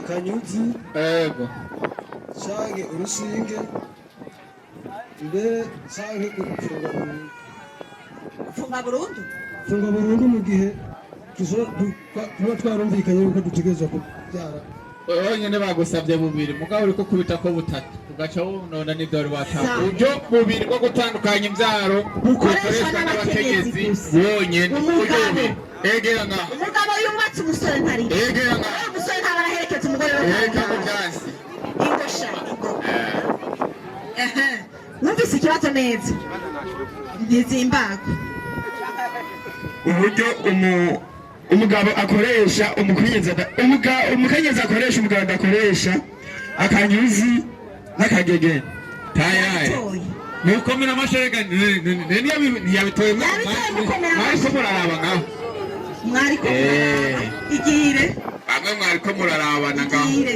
Akanyuzi Ego. canke urushinge mbere canke gupfunga burundu. Gufunga burundu. Gupfunga burundu mu gihe tuba twarumvikanye yuko dutegerezwa kubyara. Wenyine bagusabye bubiri, mugabo uriko kubita ko butatu, ugaca wonona n'ibyo wari watanga. Sa. Uburyo bubiri bwo gutandukanya imbyaro Bukoreshwa n'abakenyezi gusa. bonyene. Umugabo. Uburyo bubiri. Egera ngaho. Umugabo yubatse, umusore ntari. Egera ngaho. Umusore ntaba araherekeza umugore we. Ega mu byansi. Ingo sha, ingo. Ehe. Wumvise ikibazo neza, ntizimbagwa. Uburyo umugabo akoresha umukenyezi umukenyezi akoresha umugabo adakoresha: akanyuzi n'akagegene. Tayari. Toye. Mukomera amashereka. Ntiyabitoye. Yabitoye, mukomera. Mwariko muraraba ngaho. Mwariko Eh. muraraba. Igire. Bamwe mwariko murarabana ngaho. Igire.